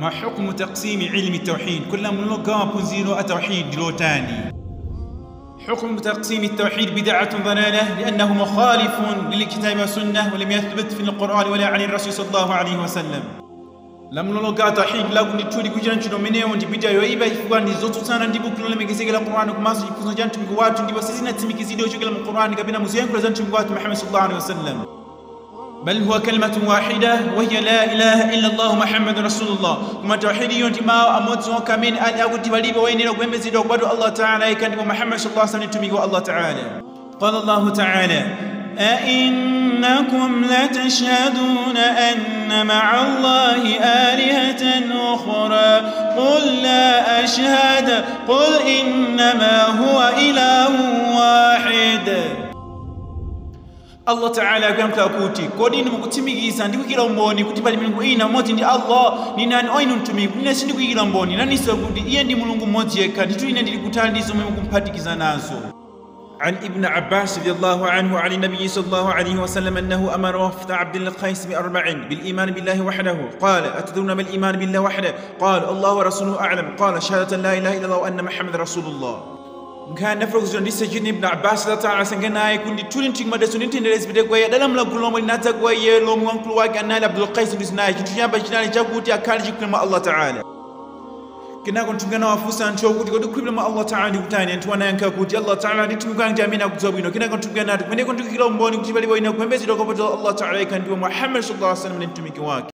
ما حكم تقسيم علم التوحيد؟ كل من لقى بنزينو التوحيد لوتاني. حكم تقسيم التوحيد بدعة ضلالة، لأنه مخالف للكتاب والسنة ولم يثبت في القرآن ولا عن الرسول صلى الله عليه وسلم. Lamulo logawa tauhid lakuti kuchita ntchito umenewo ndi bid'a yoyipa chifukwa ndi zotsutsana ndi buku lolemekezeka la Qur'an komanso chiphunzitso cha mtumiki wathu, ndipo sizinatsimikizidwe kuchokera mu Qur'an kapena mu ziyankhulo za mtumiki wathu Muhammad sallallahu alaihi wasallam. بل هو كلمة واحدة وهي لا إله إلا الله محمد رسول الله. كما توحيد ينتماء أموت وكمين أن أقول تباليب وين لو بمزيد الله تعالى كان محمد صلى الله عليه وسلم تميق الله تعالى. قال الله تعالى: أئنكم لتشهدون أن مع الله آلهة أخرى قل لا أشهد قل إنما هو إله واحد. Allah Ta'ala akuyankhula kuti kodi inu mukutsimikiza ndi kuyikira umboni kuti pali milungu ina mmodzi ndi Allah? Ni nani o inu mtumiki? Ine sindikuyikira umboni naninso kuti iye ndi mulungu mmodzi yekha, ndithu ine ndili kutali ndi zomwe mukumphatikiza nazo. عن ابن عباس رضي الله عنه عن النبي صلى الله عليه وسلم أنه أمر وفد عبد القيس بأربع: بالإيمان بالله وحده. قال: أتدرون ما الإيمان بالله وحده؟ قال: الله ورسوله أعلم. قال: شهادة لا إله إلا الله وأن محمد رسول الله. Nkhani nafotokozedwa ndi Sayyidina Ibn Abbas ta'ala asanganaye kuti tuli mchikumadeso ndi mtendere zipite kwa iye adalamula gulu lomwe linadza kwa iye lomwe wamkulu wake anali Abdul Qais ndi zinayi. Chinthu choyamba chinali chakuti akhale chikhulupiriro mwa Allah Ta'ala. Kenako mtumiki anawafunsa anthu kuti kodi kukhulupirira mwa Allah Ta'ala ndi kutani? Anthu anayankha kuti Allah Ta'ala ndi mtumiki wake amene akudziwa bwino. Kenako mtumiki anati, kumeneko ndikuyikira umboni kuti palibe wina kupembedzedwa kupatula Allah Ta'ala yekha ndipo Muhammad sallallahu alaihi wasallam ndi mtumiki wake.